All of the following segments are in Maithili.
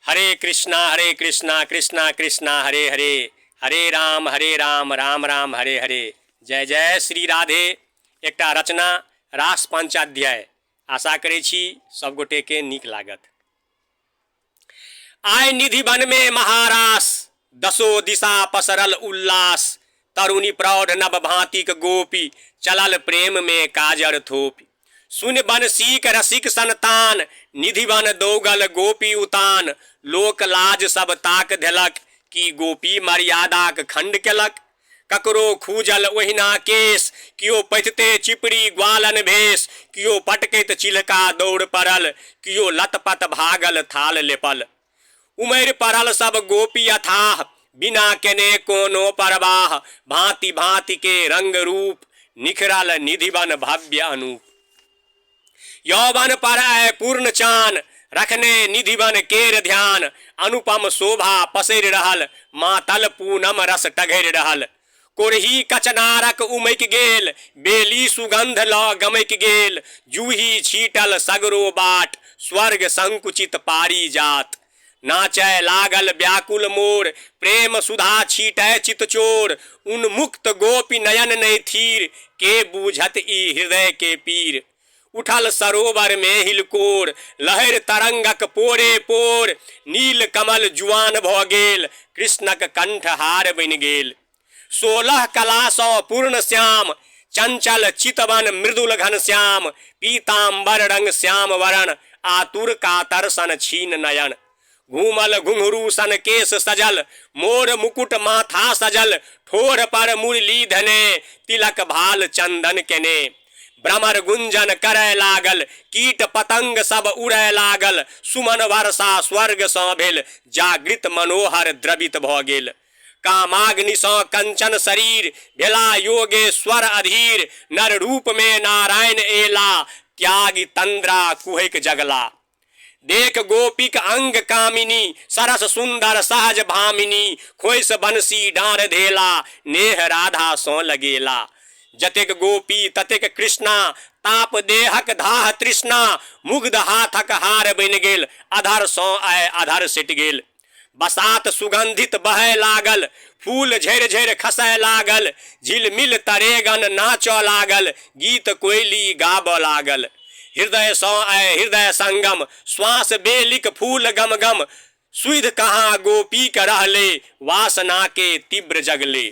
हरे कृष्णा कृष्णा कृष्णा हरे हरे, हरे राम राम राम हरे हरे। जय जय श्री राधे। एकटा रचना रास पंचाध्याय, आशा करै छी सब गोटे के नीक लागत। आइ निधि वन में महारास, दसो दिशा पसरल उल्लास, तरुणी प्रौढ़ नव भांतिक गोपी, चलल प्रेम में काजर थोपी। सुन बनसीक रसिक संतान, निधिवन दौगल गोपी उतान, लोक लाज सब ताक धेलक, की गोपी मर्यादाक खंड केलक। ककरो खूजल ओहिना केश, कियो पैथते चिपड़ी ग्वालन भेष, कियो पटकैत चिल्हका दौड़ पड़ल, कियो लतपत भागल थाल लेपल। उमड़ि पड़ल सब गोपी अथाह, बिना केने कोनो परवाह, भांति भांति के रंग रूप, निखरल निधिवन भव्य अनूप। यौवन पर आय पूर्ण चान, रखने निधिवन केर ध्यान, अनुपम शोभा पसरि रहल, मातल पूनम रस टघरि रहल। कोरही कचनारक उमकि गेल, बेली सुगंध ल गमकि गेल, जूही छीटल सगरो बाट, स्वर्ग संकुचित पारिजात। नाचय लागल व्याकुल मोर, प्रेम सुधा छीटय चितचोर, उन्मुक्त गोपी नयन नहि थीर, के बूझत ई हृदय के पीर। उठल सरोवर में हिलकोर, लहरि तरंगक पोरे पोर, नील कमल जुआन भ गेल, कृष्णक कंठहार बनि गेल। 16 कला सँ पूर्ण श्याम, चंचल चितवन मृदुल घन श्याम, पीताम्बर रंग श्याम वरण, आतुर कातर सन छीन नयन। घूमल घुंघरू सन केश सजल, मोर मुकुट माथा सजल, ठोर पर मुरली धने, तिलक भाल चंदन केने। भ्रमर गुंजन करय लागल, कीट पतंग सब उड़य लागल, सुमन वर्षा स्वर्ग सँ भेल, जागृत मनोहर द्रवित भ गेल। कामाग्नि सँ कंचन शरीर, भेला योगेश्वर अधीर, नर रूप में नारायण एला, त्यागी तंद्रा कुहैक जगला। देख गोपीक अंग कामिनी, सरस सुंदर सहज भामिनी, खोइस बनसी डाँड़ धेला, नेह राधा सँ लगेला। जतेक गोपी ततेक कृष्णा, ताप देहक धाह तृष्णा, मुग्ध हाथक हार बनि गेल, अधर सँ आय अधर सिट गेल। बसात सुगंधित बहय लागल, फूल झरि झरि खसय लागल, झिलमिल तरेगन नाचऽ लागल, गीत कोयली गाबऽ लागल। हृदय सँ आय हृदय संगम, श्वास बेलिक फूल गम गम, सुधि कहाँ गोपीक रहले, वासना के तीव्र जगले।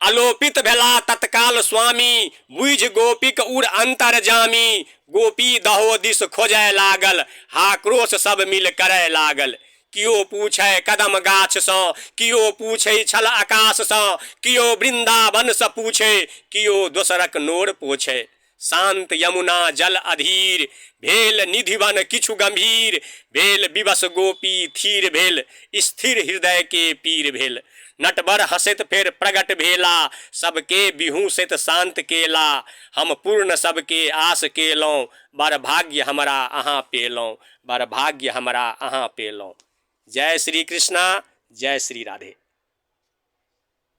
अलोपित भेला तत्काल स्वामी, बुझि गोपीक उर अंतर जामी, गोपी दहो दिस खोजय लागल, हाक्रोश सब मिल करय लागल। कियो पूछै कदम गाछ सँ, कियो पूछै छल आकाश सँ, कियो वृंदावन सँ पूछै, कियो दोसरक नोर पोछै। शांत यमुना जल अधीर, भेल निधिवन किछु गंभीर, भेल विवश गोपी थीर भेल, स्थिर हृदय के पीर भेल। नटवर हँसैत फेर प्रगट भेला, सबके बिहुँसैत शांत केला, हम पूर्ण सबके आस केलहुँ, बड़ भाग्य हमरा अहाँ पेलहुँ, बड़ भाग्य हमरा अहाँ पेलहुँ। जय श्री कृष्णा, जय श्री राधे।